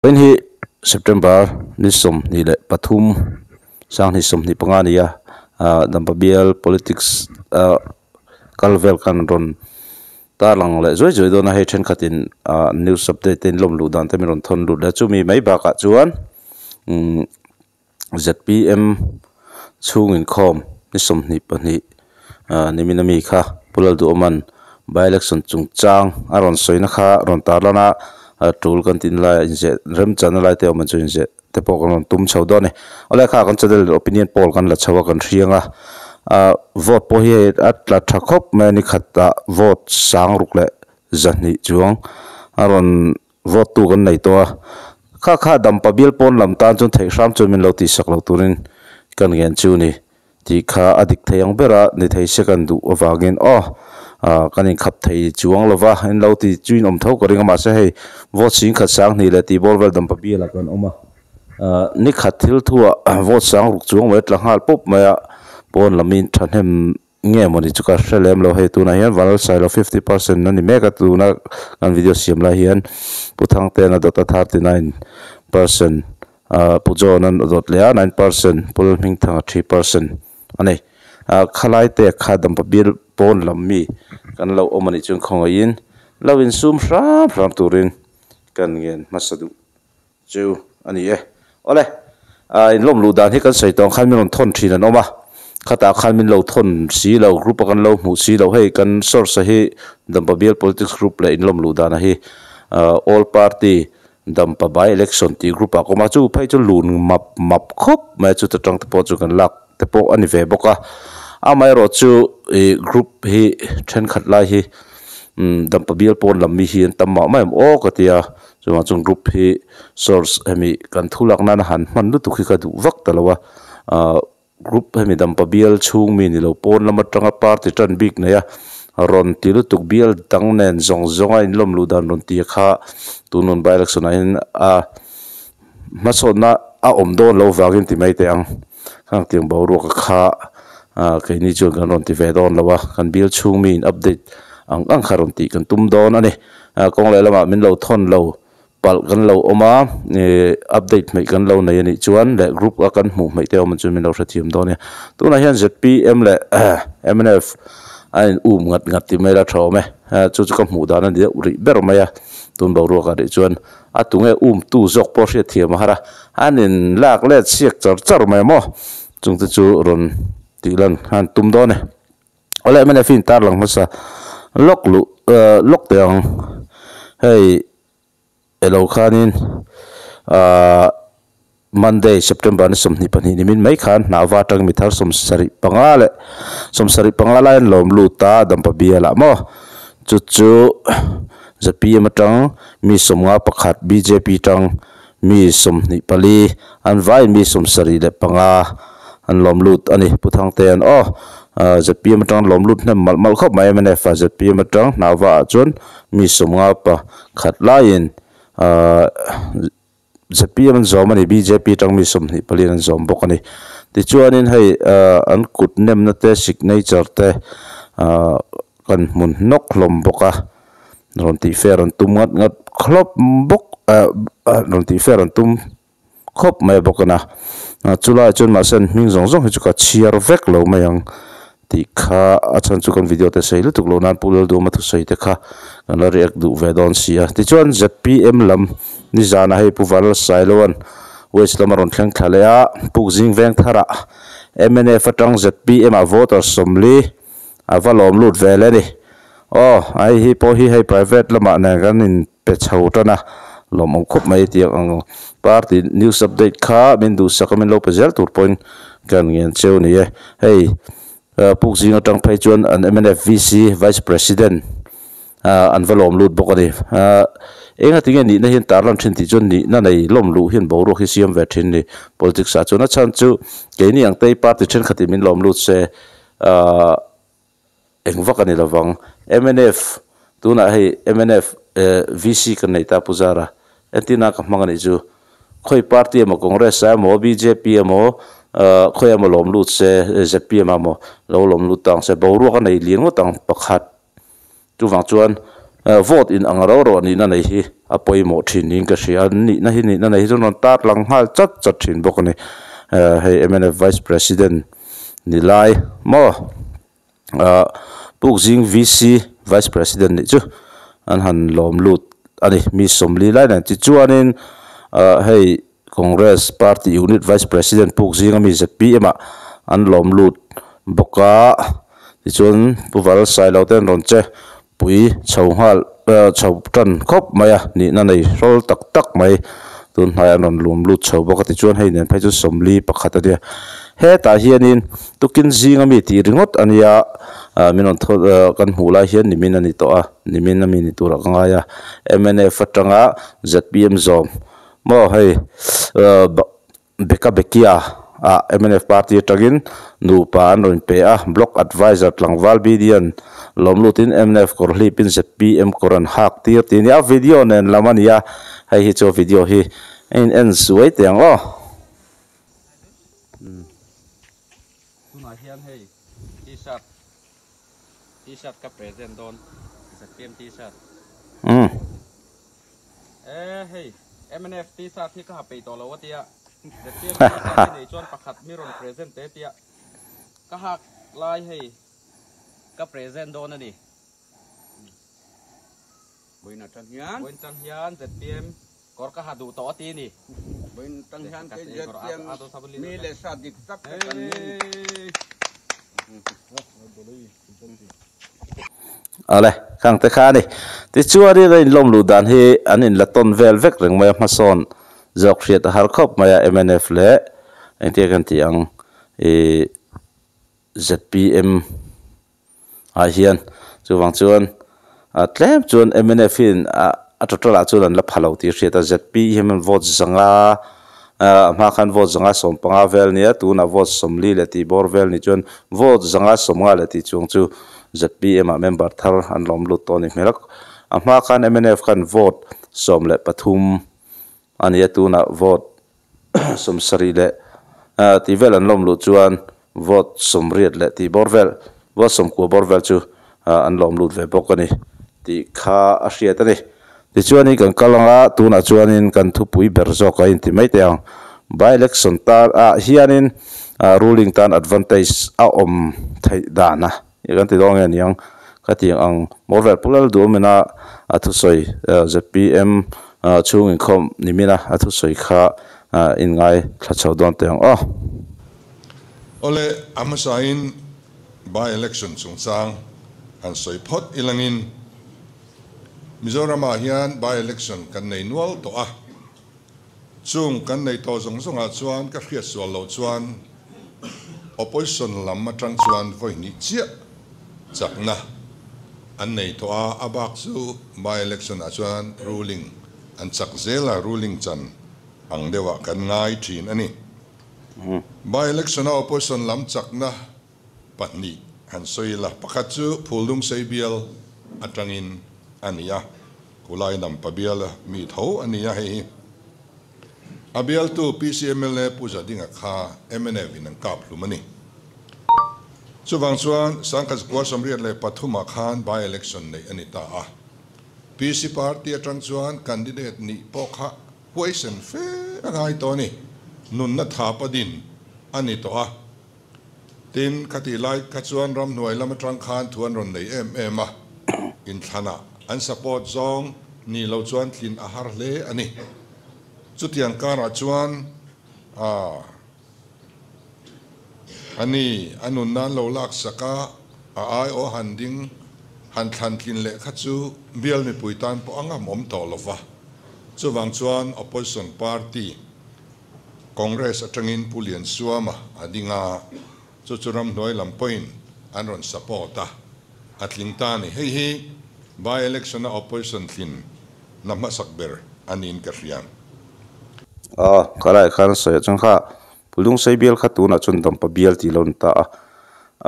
Vawiin hi September ni 23 2025 a ni a, ah Dampa bial politics ah kal vel khan rawn tarlang leh zuai zuai dawn a, hei thenkhatin ah news update te in lawm luh dan te min rawn thawn lut leh a, chumi mai bakah chuan umm zpm chhung inkhawm ni 22 ah nimin ami kha Pu Lalduhawman by election chungchang a rawn sawina kha rawn tarlan a. A tul kan tin laiah inzeh remchana lai te awm ang chu inzeh te pawh kan rawn tum chho dawn a ni. Awle kha kan channel opinion poll kan la chho a kan hriang a, ah vote pawh hi hei a tla tha khawp mai a ni khatah vote sang ruk leh zahnih chuang a rawn vote tu kan nei tawh a, kha kha dampa bial pawn lam tan chuan theih hram chuan min lo tihsak loh turin kan ngen chu ni. Tih kha a dik thei ang ber a, ni thei se kan duh avangin aw kan inkhap thei chuang lo va, in lo ti chu in awm tho ka ring a, mahse hei vote sing khat sang hnih leh tih bawr vel dampa bialah kan awm a, ni khat thil thuah vote sang ruk chuang mai a tla nghal pawp mai a, pawn lam in thahnem nge mawni chu ka hre lem lo, hei tunah hian Vanlalsailo 50% a ni mek a, tuna kan video siam lai hian Pu Thangtena dawta 39%. Ahh Pu John an dawt leh a 9%, Pu Lalhmingthanga 3% a nei. Ahh khalai te kha dampa bial pawn lam mi kan lo awm a nih chuan khawngaihin lo insum hram hram turin kan ngen hmasa duh chu a ni e. Awle, ahh inlawm luh dan hi kan sawi tawh ang khan min rawn thawn thin an awm a, khatah khan min lo thawn si lo, group a kan lo hmuh si lo, hei kan source a hi dampa bial politics group leh inlawm luh dan a hi ahh all party Dampa by election tih group ah ka awm a, chu phei chu lun map map khawp mai a, chuta tang te pawh chu kan lak te pawh a ni ve bawk a, amaherawhchu ih group hi thenkhat lai hi umm dampa bial pawn lam mi hi an tam mah mah em aw ka ti a, chuvang chuan group hi source hemi kan thu lak nana han hman lutuk hi ka duh vak ta lo a, ah group hemi dampa bial chhung mi ni lo pawn lam atanga party tan bik nei a rawn ti lutuk bial dang nen zawng zawng a inlawm luh dan rawn ti kha tun rawn by election ah hian a hmasawnna a awm dawn loh vangin ti mai teh ang khang tiang boruak a kha ah keini chuan kan rawn ti ve dawn lo a kan bial chhung mi in update ang ang kha rawn tih kan tum dawn a ni ah kawng leh lamah min lo thawn lo. Palh kan lo awm a, ih update hmeih kan lo nei a nih chuan leh group a kan hmuh hmeih te awm chu min lo hrethiam dawn a nia. Tunah hian zpm leh mnf a in um ngat ngat tih mai la tha awm e, chu chu ka hmuh dan a ni deuh rih ber mai a, tun boruak ah rih chuan a tunge um tu zawk pawh hriatthiam a har a, an in lak let siak char char mai maw, chungte chu rawn tih lan khan tum dawn e. Awle mnf in tarlang hmasa lawk luh lawk teh ang hei. Elo khanin ahh Monday September ni 22 nimin mai khan hnahva atang mi thar 75 leh 75 lai an lawm lut a Dampa bialah maw chu chu zpm atang mi 51 bjp tang mi 24 an vaiin mi 75 an lawm lut a ni Pu Thangtea'n aw zpm atang lawm lut hnem malh malh khawp mai mnf a zpm atang hnahva ah chuan mi 50 pa Khat laiin ahh zpm an zawm a ni, bjp atang mi 24 an zawm bawk a ni. Tichuanin hei ahh an kut nemna te signature te ahh kan hmun hnawk hlawm bawk a, rawn tih fair an tum ngat ngat khlawp bawk ahh rawn tih fair an tum khawp mai bawk a na. Chulaiah chuan mahse an hming zawng zawng hi chu ka chhiar vek lo mai ang tih kha a chhan chu kan video te sei lutuk lo nan Pu Lalduhawma thusawi te kha kan la react duh ve dawn si a. Tichuan zpm lam nizanah hei Pu Vanlalsailoan West lam a rawn thleng thla leh a, Pukzing Vengtharah mnf atang zpm ah voter 40 a va lawm lut ve le ni. Aw hei hi pawh hi hei private lamah nen kan in pe chho tan a, lawmawm khawp mai tiang ang party news update kha min duhsak a min lo pe zel tur pawhin kan ngen cheu ni e. Hei puk zing atang phei chuan an mnf VC Vice President an va lawm lut bawk a ni. Enga tinge nihna hian tarlan thin tih chuan nihna nei lawm luh hian boruak hi siam ve thin ni politics ah chuan a chhan chu keini ang te party thenkhatin min lawm lut se Eng vak a ni lovang. Mnf, tunah hei mnf VC kan nei ta Pu Zara. Entirna ka hmang a nih chu. Khawi party emaw Congress ah emaw bjp emaw khawi emaw lawm lut se zpm ah emaw lo lawm lut ta ang se boruak a nei lian ngawt ang pakhat. Chuvang chuan Vote in ang ro ro nihna nei hi a pawimawh thin niin ka hria a, nihna hi nihna nei hi chu an rawn tar lang nghal chat chat thin bawk a ni. Hei mnf vice president ni lai maw ah Pukzing VC vice president nih chu an han lawm lut a ni mi sawmli lai nen tichuanin ah hei Congress party unit vice president Pukzinga mi zpm ah an lawm lut bawk a tichuan Pu Val Sailo te an rawn che. Pui chho nghal chho tan khawp mai a, nihna nei hrawl tak tak mai tun hnaiah an rawn lum lut chho bawk a tichuan hei nen phei chu sawmli pakhat a nia. Hetah hianin tukin zinga mi tih ringawt a nia ah min rawn thaw kan hmuh lai hian nimin a ni tawh a, nimin a mi ni turah ka ngai a mnf atanga zpm zawm maw hei Beka Bekia ah mnf party atangin nupa an rawn pe a, Block Adviser tlangval BD-a'n lawm lutin mnf kawr hlipin zpm kawr an hak tir tih a ni a, video nen lam a ni a, hei hi chu video hi a in en suai teh ang aw. Tunah hian hei T-shirt T-shirt ka present dawn zpm T-shirt. E hei mnf t-shirt hi ka ha peih tawh lo a tia zpm t-shirt hi nei chuan pakhat mi rawn present te tia ka hak lai hei ka present dawn a ni. Vawiin atang hian. Vawiin atang hian zpm kawr ka ha duh tawh a ti a ni. Vawiin atang hian kei zpm mi leh sa dik tak te kan ni. Awle, khang te kha a ni. Tichuanin a inlawm luh dan hi an inla tawn vel vek reng mai a, hmasawn zawk hriat a har khawp mai a, mnf leh engtia kan tih ang ih zpm ah hian chuvang chuan tlem chuan mnf hi a total ah chuan an la pha lo tih a hriat a, zpm an vote zanga A hma khan vote zanga 15 vel nia, tunah vote 40 leh tih bawr vel ni chuan vote zanga 50 leh tih chuang chu zpm ah member thar an lawm lut tawh a ni hmel a. A hma khan mnf khan vote 13 a nia, tunah vote 70 leh tih vel an lawm luh chuan vote 80 leh tih bawr vel, vote 90 bawr vel chu an lawm lut ve bawk a ni tih kha a hriat a ni. Tichuanin kan kal ang a, tunah chuanin kan thupui ber zawk a inti mai teh ang. By election tan ah hianin ruling tan advantage a awm theih dan a kan ti dawn nge niang ka ti ang Morvel Pu Lalduhawmina a thusawi zpm chhung inkhawm nimina a thusawi kha inngai thla chho dawn teh ang aw. Awle, a hmasain by election chungchang han sawi phawt ilangin Mizoramah hian by-election kan nei nual tawh a, chung kan nei tawh zawng zawngah chuan ka hriat sual loh chuan opposition lam atang chuan vawi hnih chiah chakna an nei tawh a, a bak chu by-election ah chuan ruling an chak zel a, ruling chan ang deuhah kan ngai thin a ni. By-election a opposition lam chakna pahnih han sawi ila, pakhat chu Phuldung sei bial atangin a ni a, Kulai Nampa biala mi tho a ni a, hei hi a bialtu PCMLA Pu Zadinga kha mnf in an kap hlum a ni. Chuvang chuan Sangkhat Zakua 83 ah khan by-election neih a ni ta a, PC party atang chuan candidate nih pawh kha huaisen fe a ngai tawh a ni, nunna thapa din a ni tawh a. Tin, khatih lai kha chuan ramhnuai lam atang khan thu an rawn nei em em a, inthlanah an support zawng ni lo chuan tlin a har hle a ni. Chutiang karah chuan a a ni, a nun nan lo laksak a, a aiawh han ding han thlan tlin leh kha chu bial mipui tan pawh a ngam awm tawh lo va. Chuvang chuan opposition party Congress atangin Pu Liansuama a ding a, chu chu ramhnuai lam pawhin an rawn support a, a tling ta a ni. Hei hi by election a opposition tlin na hmasak ber a niin ka hria. Aw, ka lai khan sawi ah chuan kha Pulungsei bial kha tunah chuan Dampa bial tih lo ni ta a.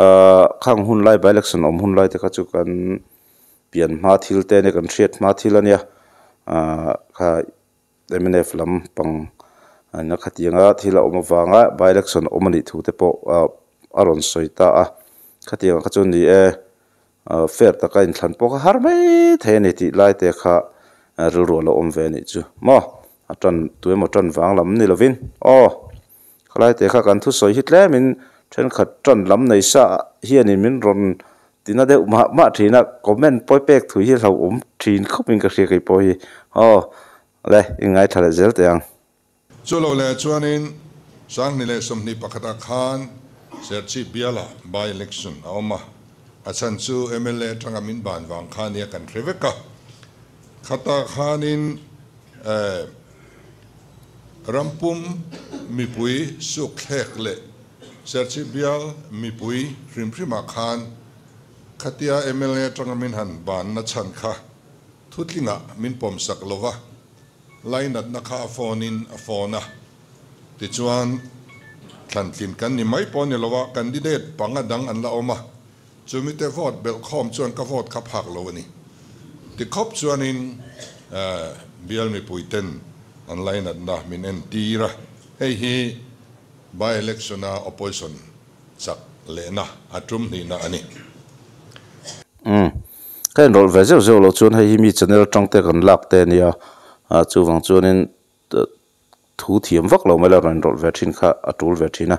Ahh khang hun lai by election awm hun lai te kha chu kan pian hma thil te ania kan hriat hma thil ania ahh kha mnf lam pang ina khatianga thil a awm avanga by election awm a nih thu te pawh a rawn sawi ta a, khatiang kha chu ni e. Fair taka inthlan pawh kha har mai thei a ni tih lai te kha rilru a lo awm ve a nih chu maw? A tan tu emaw tan vang lam ni lovin aw khalai te kha kan thusawi hi tlemin thenkhat tan lam nei sa hianin min rawn tina deuh mah mah thin a, comment pawi pek thui hi hlauhawm thin khawpin ka hria kei pawh hi aw le inngaithla leh zel teh ang. Chu lo leh chuanin 2021 ah khan Serchhip bialah by-election a awm a, a chhan chu mla atanga min ban vang kha nia kan hre vek a. Khatah khanin rampum mipui sukthlek leh Serchhip bial mipui hrim hrimah khan khatia mla atanga min han banna chhan kha thutlingah min pawmsak lo va. Lainatna kha a phone in a phone a, tichuan thlantlin kan ni mai pawh a ni lo a, candidate panga dang an la awm a, chumite vote belh khawm chuan ka vote kha phak lo a ni. Tikhawp chuanin bial mipuiten an lainatna min entir a, hei hi by election a opposition chak lehna a tum hnihna a ni. Umm. Ka inrawlh ve zeuh zeuh loh chuan hei hi mi channel atang te kan lak te a nia, chuvang chuanin thu thiam vak lo mai la rawn inrawlh ve thin kha a tul ve thin a.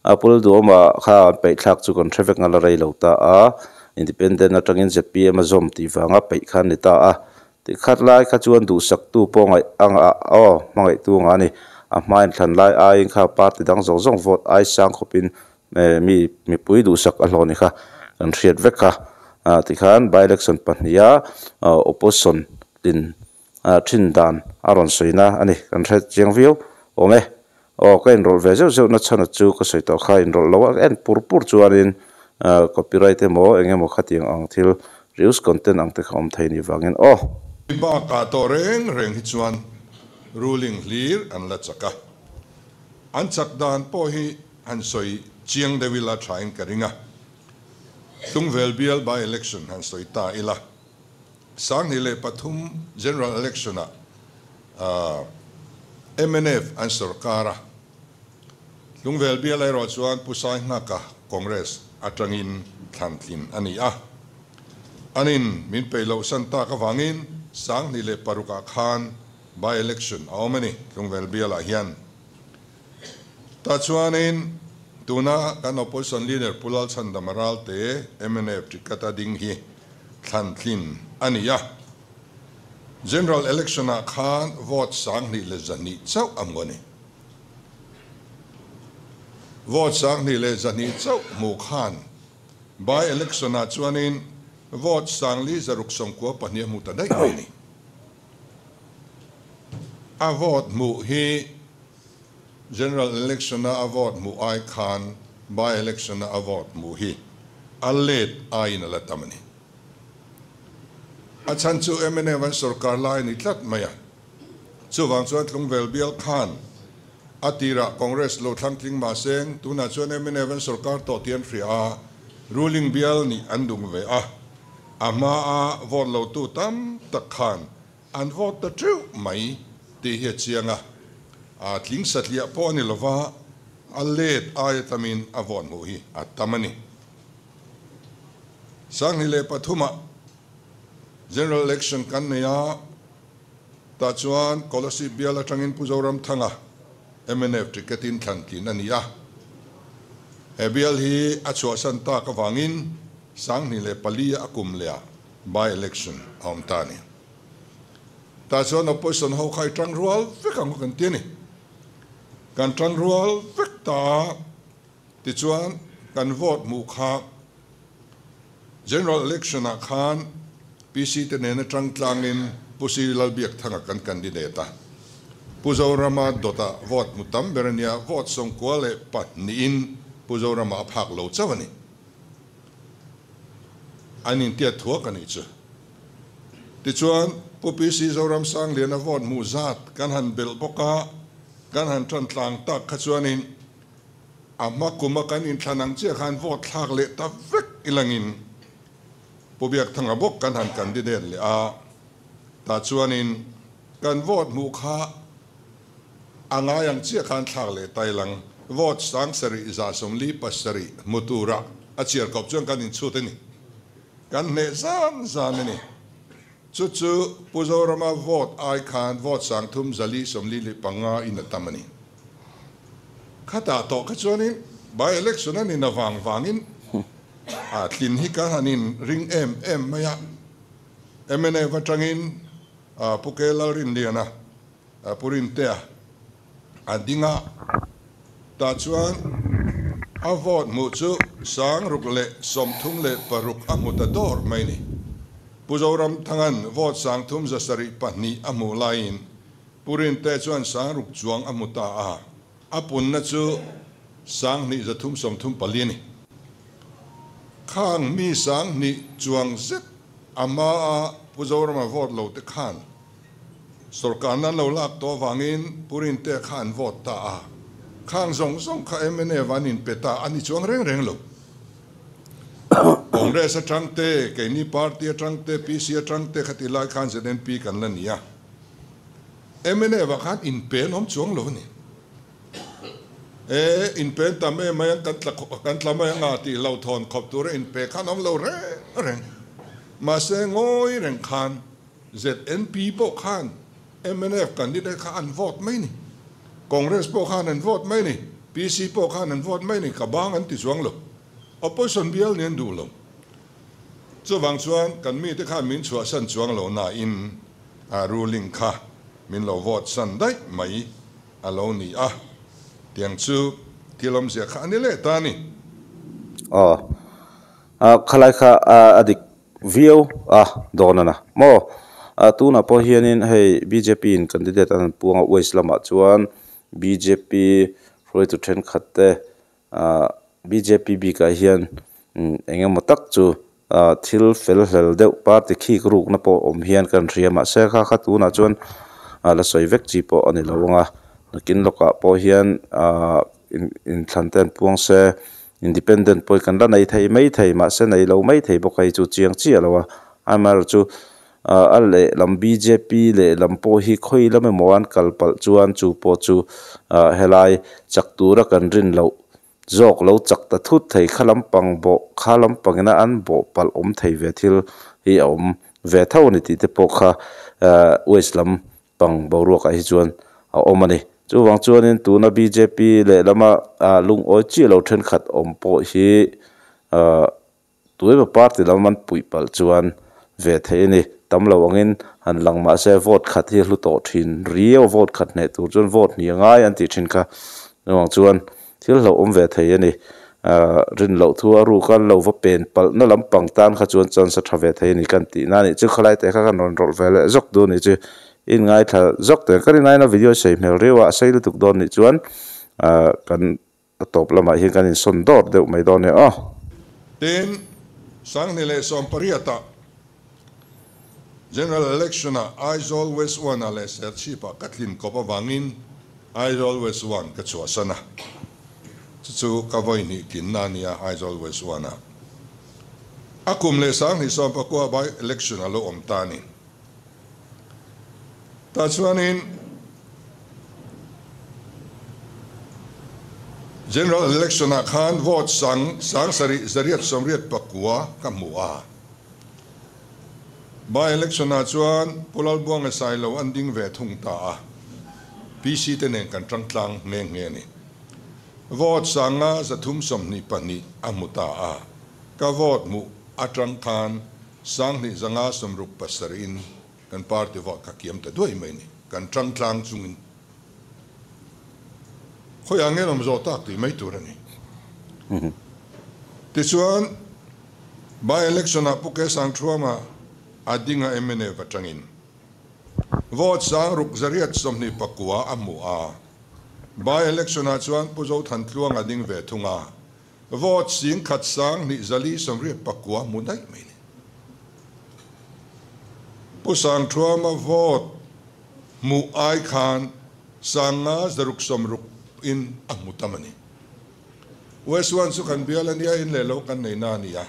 A pul duhawma kha an peih thlak chu kan hre vek ngal a rei lo ta a, Independent atangin zpm a zawm tih vanga peih kha a ni ta a. Tikhat lai kha chuan duhsaktu pawh ngaih ang a aw hmangaihtu anga a ni. A hma inthlan lai aiin kha party dang zawng zawng vote ai sang khawpin mi mipui duhsak a hlawh ni kha kan hriat vek kha. Tikhan by election pahniha opposition tin thin dan a rawn sawina a ni. Kan hre chiang viau awm e. Aw ka inrawlh ve zeuh zeuh na chhan chu ka sawi tawh kha inrawlh lo a en pur pur chuanin copyright emaw eng emaw khatiang ang thil reuse content ang te kha awm thei ni vangin aw. Bakah tawh reng reng hi chuan ruling hlir an la chak a, an chak dan pawh hi han sawi chiang deuh ila thain ka ring a. Tlungvel bial by election han sawi ta ila, 2003 general election ah mnf an sorkar a, Tlungvel bial erawh chuan Pu Sainghaka Congress atangin thlantlin a ni a. Anin min peih loh san tak avangin 2006 ah khan by election a awm a ni Tlungvel bialah hian. Tah chuanin tuna kan Opposition Leader Pu Lalchhandama Ralte mnf ticket a ding hi thlantlin a ni a. General Election ah khan vote 2100 chauh a hmu a ni. Vote 2100 chauh hmu khan by election ah chuanin vote 4692 a hmu ta daih mai a ni. A vote hmuh hi General Election-a a vote hmuh ai khan by-election-a a vote hmuh hi a let aiin a la tam a ni. A chhan chu mnf an sorkar lai a ni tlat mai a. Chuvang chuan Tlungvel bial khan a tirah Congress lo thlang tling mah seng, tunah chuan mnf an sorkar tawh tih an hria a, ruling bial nih an dung ve a. A hmaa vote lotu tam tak khan An vote ta teuh mai tih hi a chiang a, a tling satliah pawh a ni lova, a let aia tamin a vote hmuh hi a tam a ni. 2003 ah General Election kan nei a, tah chuan Kolasib bial atangin Pu Zoramthanga mnf ticket in thlan tlin a ni a. He bial hi a chhuahsan tak avangin 2004 a kum leh ah By election a awm ta a ni. Tah chuan opposition ho kha i tang rual vek ang kan ti a ni. Kan tang rual vek ta a, tichuan kan vote hmuh kha general election ah khan PC te nena tang tlangin Pu Si Lalbiakthanga kan candidate a. Pu Zorama dawtah vote hmu tam ber a nia, vote 92 in Pu Zorama a phak lo chauh a ni. An intiat thuak a nih chu. Tichuan, Pu PC Zoram Sangliana vote hmuh zat kan han belh bawk a, kan han tan tlang tak kha chuanin a hma kuma kan inthlan ang chiah khan vote thlak leh ta vek ilangin Pu Biakthanga bawk kan han candidate leh a, tah chuanin kan vote hmuh kha a ngai ang chiah khan thlak leh ta ilang vote 7707 hmu tura a chhiar kawp chuan kan inchhut a ni. Kan hneh zan zan a ni. Chu chu Pu Zorama vote ai khan vote 3445 in a tam a ni. Khatah tawh kha chuanin by election a nin avang vangin a tlin hi kan han in ring em em mai a. Mnf atangin Pu Ke Lalrinliana, Pu Rintea a ding a, tah chuan a vote hmuh chu 636 a hmu ta dawr mai ni. Pu Zoramthanga'n vote 3702 a hmuh laiin Pu Rintea chuan 6000 chuang a hmu ta a, a punna chu 2334 a ni. Khang mi 2000 chuang zet a hmaa Pu Zorama vote lo te khan Sorkarna an lo lak tawh avangin Pu Rintea kha an vote ta a, khang zawng zawng kha mnf an inpe ta a ni chuang reng reng lo. Congress atang te, keini party atang te, PC atang te khati lai khan ZNP kan la ni a, mnf ah khan inpe an awm chuang lo a ni. E, inpe an tam em mai ang, kan tla kan tla mai anga tih hlauhthawn khawp tura inpe khan awm lo reng reng. Mahse ngawi reng khan ZNP pawh khan mnf candidate kha an vote mai ni. Congress pawh khan an vote mai ni. PC pawh khan an vote mai ni. Ka bang an ti chuang lo. Opposition bial nih an duh lo. Chuvang chuan kan mite khan min chhuahsan chuang lo nain a ruling kha min lo vote san daih mai a lo ni a. Tiang chu thil awmzia kha a ni leh ta a ni. Aw. Khalai kha a dik Viau a dawn a na maw? Tunah pawh hianin hei bjp in candidate an han puang a west lamah chuan bjp hruaitu thenkhat te ah bjp bikah hian eng emaw tak chu ah thil fel hlel deuh party khik rukna pawh awm hian kan hria mahse kha kha tunah chuan a la sawi vek chi pawh a ni lo ang a nakin lawkah pawh hian ah inthlan te an puang se. Independent pawh hi kan la nei thei mai thei, mahse nei lo mai thei bawk a hei chu chiang chiah lo a. Amaherawhchu chu a lehlam bjp lehlam pawh hi khawi lam emaw an kal palh chuan chu pawh chu helai chak tura kan rin loh zawk lo chak ta thut thei kha lampang bawh kha lampangina an bawh palh awm thei ve thil hi a awm ve tho a ni tih te pawh kha west lam pang boruakah hi chuan a awm a ni. Chuvang chuanin tuna bjp lehlama lungawi chiah lo thenkhat awm pawh hi tuemaw party lam an puih palh chuan ve theih a ni. Tam lo angin han lang mah se vote khat hi a hlu tawh thin riau, vote khat hneh tur chuan vote hnih a ngai an tih thin kha. Chuvang chuan thil hlauhawm ve thei a ni. Rin loh thu a ruk a lo va pen palhna lampang tan kha chuan chance a tha ve thei a ni kan tih na a nih chu. Khalai te kha kan rawn rawlh ve leh zawk duh a nih chu. I inngaithla zawk teh. Ka ringaina video sei hmel riau a, a sei lutuk dawn nih chuan kan a tawp lamah hian kan insawn dawr deuh mai dawn e aw. Tin, 2018-ah General Election-ah Aizawl West One-ah leh Serchhip-ah ka tlin kawp avangin Aizawl West One ka chhuahsan a. Chu chu ka vawi hnih tlinna a nia Aizawl West One-ah. A kum leh 2019 by election a lo awm ta a ni. Tah chuanin General Election-ah khan vote sang 7889 ka hmu a. By Election-ah chuan Pu Lalbuanga Sailo an ding ve thung ta a, PC te nen kan tang tlang nghe nghe a ni. Vote 5322 a hmu ta a, ka vote hmuh atang khan 2567 in kan party vote kha kiam ta duai mai a ni. Kan tang tlang chungin khawiah nge awm zawh tak tih mai tur a ni. Tichuan, by election ah Pu Kesang Thuama a ding a mnf atangin vote 6829 a hmu a, by election ah chuan Pu Zothan Tluang a ding ve thung a, vote 10,289 hmu daih mai a ni. Pu Sangthuama vote hmuh ai khan 560 in a hmu tam a ni. West One chu kan bial a nia, in leh lo kan nei na a ni a,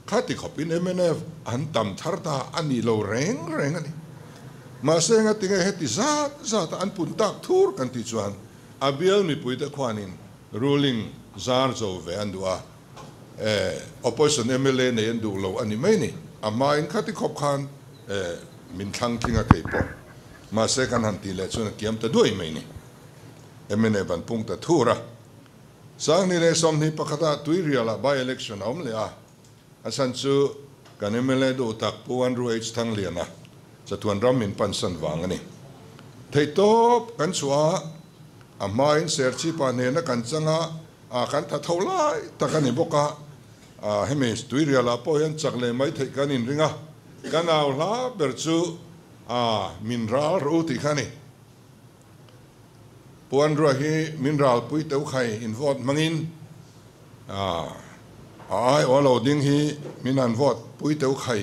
khati khawpin mnf an tam thar ta a ni lo reng reng a ni. Mahse engatinge heti zat zata an pun tak thur kan tih chuan a bial mipuite khuanin ruling zar zo ve an duh a. Opposition mla nei an duh lo a ni mai ni. A hmain khati khawp khan min thlang tling a kei pawh. Mahse kan han tih leh chuan a kiam ta duai mai ni. Mnf an pung ta thur a. 2021 ah Tuirial ah by election a awm leh a. A chhan chu kan mla duh tak Pu Andrew H Thangliana chatuan ram min pansan vang a ni. Theihtawp kan chhuah a, a hmain Serchhipa hnena kan chang a, A kan tha tho lai tak a ni bawk a, hemi tuirialah pawh hian chak leh mai theih kan inring a, kan au hla ber chu a min ral rawh u tih kha a ni. Puanrua hi min ralpui teuh khai in vote hmangin a aiawh lo ding hi min han vote pui teuh khai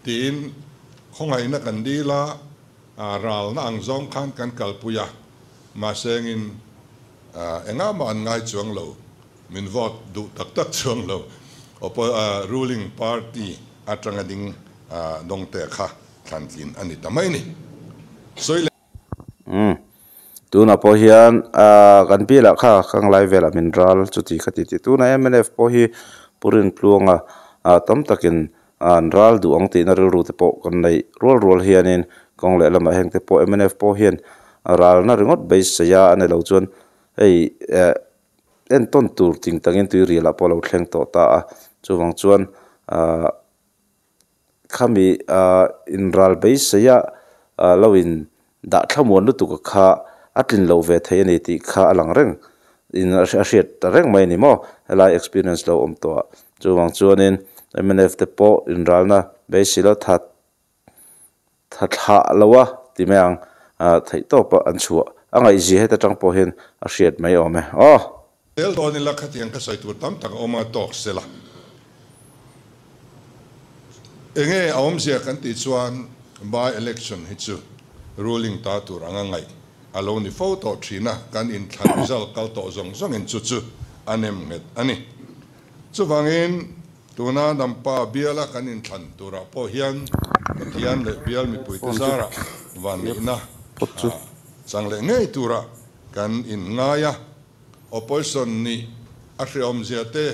tiin khawngaihna kan dil a, ralna ang zawng khan kan kalpui a, mahsengin Engah mah an ngai chuang lo, min vote duh tak tak chuang lo. Oppo ruling party atanga ding dawngte kha thlantlin a ni ta mai ni. Sawi leh. Umm. Tunah pawh hian kan bialah kha ka nglai velah min ral chuti kha ti ti. Tunah mnf pawh hi Pu Rintluanga tam takin an ral duh ang tihna rilru te pawh kan neih rual rual hianin kawng leh lamah heng te pawh mnf pawh hian ralna ringawt beisei a a ni lo chuan hei eh entawn tur ting tangin tuirial ah pawh a lo thleng tawh ta a chuvang chuan ahh khami ahh inral beisei a ah lo in dah thlamuan lutuk a kha a tlin loh ve thei a ni tih kha a lang reng in a hriat ta reng mai a ni maw helai experience lo awm tawh ah chuvang chuanin mnf te pawh inralna beisei lo that tha thlah lo a ti mai ang ah theih tawp a an chhuah a ngaihzia heta tang pawh hian a hriat mai awm e aw. Tel dawn ila khatiang ka sawi tur tam tak a awm a tawk sela. Enge a awmzia kan tih chuan by election hi chu ruling ta tur anga ngaih a lo ni fo tawh thin a, kan inthlan result kal tawh zawng zawngin chu chu a nem nghet a ni. Chuvangin tuna Dampa biala kan inthlan turah pawh hian Pathian leh bial mipuite zarah vanneihna chang leh ngei turah kan inngai a. Opposition nih a hrehawmzia te,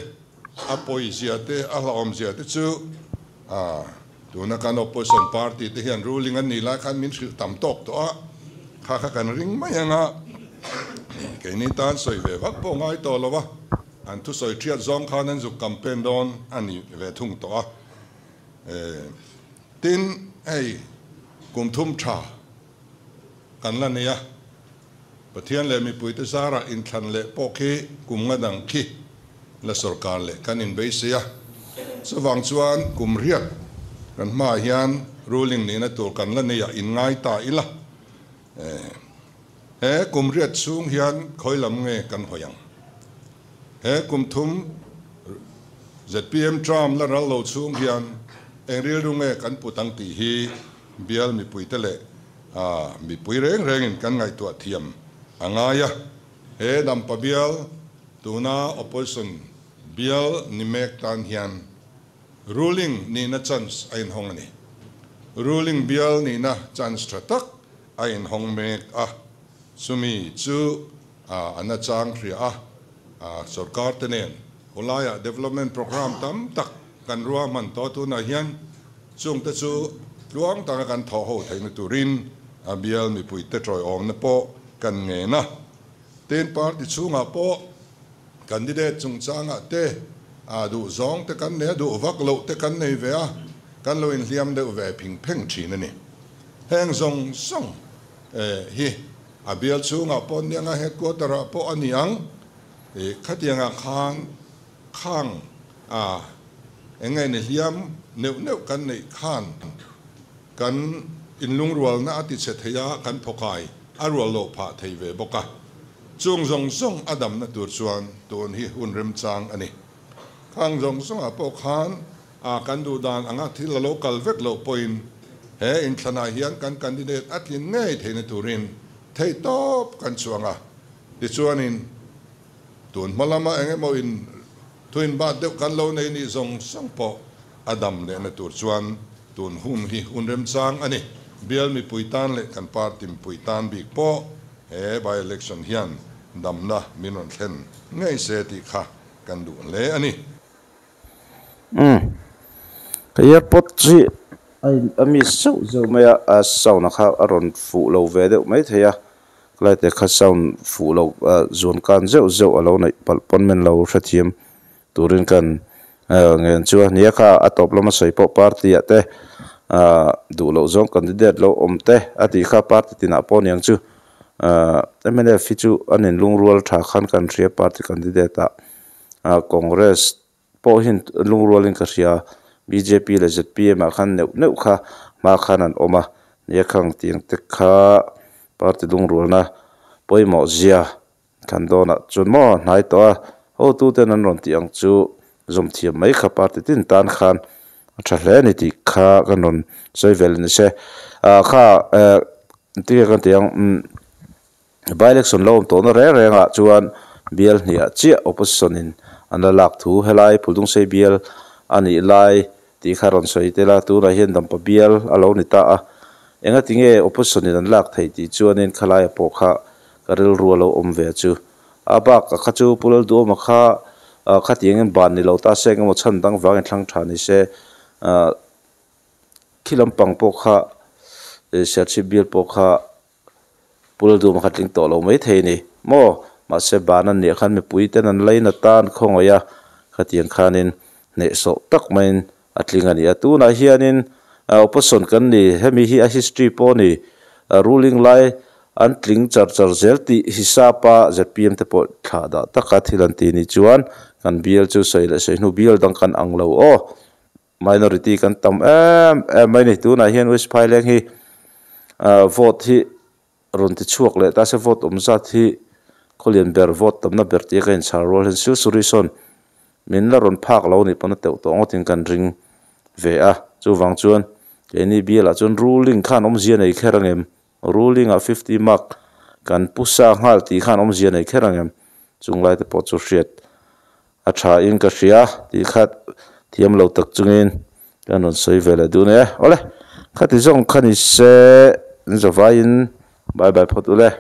a pawizia te, a hlauhawmzia te chu tuna kan opposition party te hian ruling an nih lai khan min hrilh tam tawk tawh a, kha kha kan ring mai ang a, keini tan sawi ve vak pawh ngai tawh lo a, an thusawi thiat zawng khan an zuk campaign dawn a ni ve thung tawh a. Tin, hei kum thum tha kan la nei a. Pathian leh mipuite zarah inthlan leh pawh khi kum nga dang khi la sawrkar leh kan inbeisei a. Chuvang chuan kum riat kan hmaah hian ruling nihna tur kan la nei a inngai ta ila. He kum riat chhung hian khawi lam nge kan hawi ang? He kum thum zpm term la ral lo chhung hian eng rilru nge kan put ang tih hi bial mipuite leh A, mipui reng rengin kan ngaihtuah thiam a ngai a, he Dampa bial tuna opposition bial ni mek tan hian ruling nihna chance a inhawng a ni. Ruling bial nihna chance tha tak a inhawng mek a, chumi chu a nachang hria a, sorkar te nen khawlaiah development programme tam tak kan ruahman tawh tunah hian Chungte chu tluang taka kan thawh ho theihna turin a bial mipuite tawiawmna pawh kan ngen a. Tin, party chhungah pawh candidate chungchangah te a duh zawng te kan nei a, duh vak loh te kan nei ve a, kan lo inhliam deuh ve phing pheng thin a ni. Heng zawng zawng hi a bial chhungah pawh aniang a, headquarter ah pawh a ni ang. Khatiangah khan Khang a eng nge ni hliam neuh neuh kan neih khan kan inlungrualna a tichhe thei a, kan thawkai a rual loh phah thei ve bawk a. Chung zawng zawng a damna tur chuan tun hi hun remchang a ni. Khang zawng zawngah pawh khan a kan duh dan anga thil a lo kal vek loh pawhin he inthlanah hian kan candidate a tlin ngei theihna turin theihtawp kan chuang a. Tichuanin. Tun hma lama eng emaw in thu in bat deuh kan lo nei nih zawng zawng pawh a dam lehna tur chuan tun hun hi hun remchang a ni. Bial mipui tan leh kan party mipui tan bik pawh he by election hian damna min rawn thlen ngei se tih kha kan duh hle a ni. Umm ka earpod hi a in a miss zeuh zeuh mai a a sound a kha a rawn fuh lo ve deuh mai thei a helai te kha sound fuh loh ah zuan kan zeuh zeuh a lo neih palh pawn men lo hrethiam turin kan ngen chu a nia kha a tawp lama sawi pawh party ah te ah duh loh zawng candidate lo awm te a tih kha party tinah pawh aniang chu ah mnf hi chu an inlungrual tha khan kan hria party candidate ah ah congress pawh hian lungrualin ka hria bjp leh zpm ah khan neuh neuh kha hma khan an awm a nia khang tiang te kha party lungrualna pawimawh zia Thlan dawnah chuan maw hnai tawh a, hotuten an rawn tih ang chu zawm thiam mai kha party tin tan khan a tha hle a ni tih kha kan rawn sawi vel a ni se. Ah kha eh tinge kan tih ang umm by election lo awm tawhna reng rengah chuan bial hniah chiah opposition in an la lak thu helai Phuldungsei bial a nih lai tih kha rawn sawi tel a, tunah hian Dampa bial a lo ni ta a, engatinge opposition in an lak theih tih chuanin khalaia pawh kha Ka rilru a lo awm ve chu. A bak a kha chu Pu Lalduhawma kha khatiang in ban ni lo ta se engemaw chhan dang vang in thlang tha ni se khi lampang pawh kha Serchhip bial pawh kha Pu Lalduhawma kha tling tawh lo mai thei a ni maw? Mahse ban an nih khan mipui ten an lain atan khawngaih a khatiang khanin hnehsawh tak maiin a tling a ni a. Tunah hianin opposition kan ni, hemi hi a history pawh a ni, ruling lai an tling char char zel tih hisapa zpm te pawh thlah dah taka thil an ti ni chuan kan bial chu sawi leh sawi hnu bial dang kan ang lo aw. Minority kan tam em em mai ni. Tunah hian West Phaileng hi vote hi rawn ti chhuak leh ta se vote awm zat hi khawlian ber vote tamna ber tia ka inchhar rual hian Silsuri sawn min la rawn phak lo nih pawn a teuh tawh ngawtin kan ring ve a, chuvang chuan keini bialah chuan ruling khan awmzia nei kher angem, ruling ah 50 mark kan pu sa nghal tih khan awmzia nei kher angem, chung lai te pawh chu hriat a tha in ka hria tih kha thiam lo tak chungin Kan rawn sawi ve leh dun e. Awle, khati zawng kha ni se, in zavaiin bye bye phawt ule.